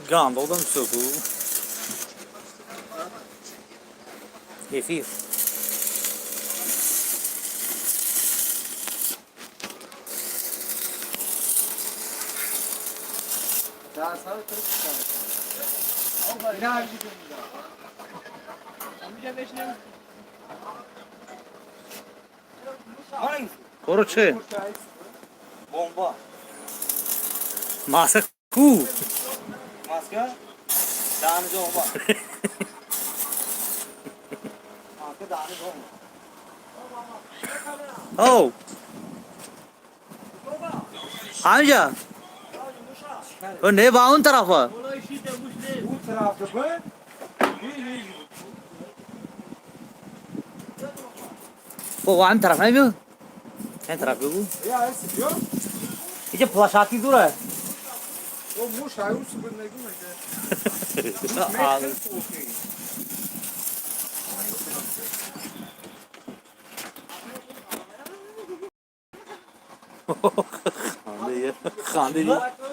Ганд одам суку. Эфир. Daha sonra çok çıkar. Короче, Бомба. Маска ку. Маска. Даҳани бомба. Маска даҳани бомба. Оу. Амҷа. О, не ба он тарафа. Bu tarafta bu. О, он тараф не бил? Ин тараф бигу. Ya sıkıyor. Иҷа площадки дура. O muş ayı su ne gün. Ханде ханде.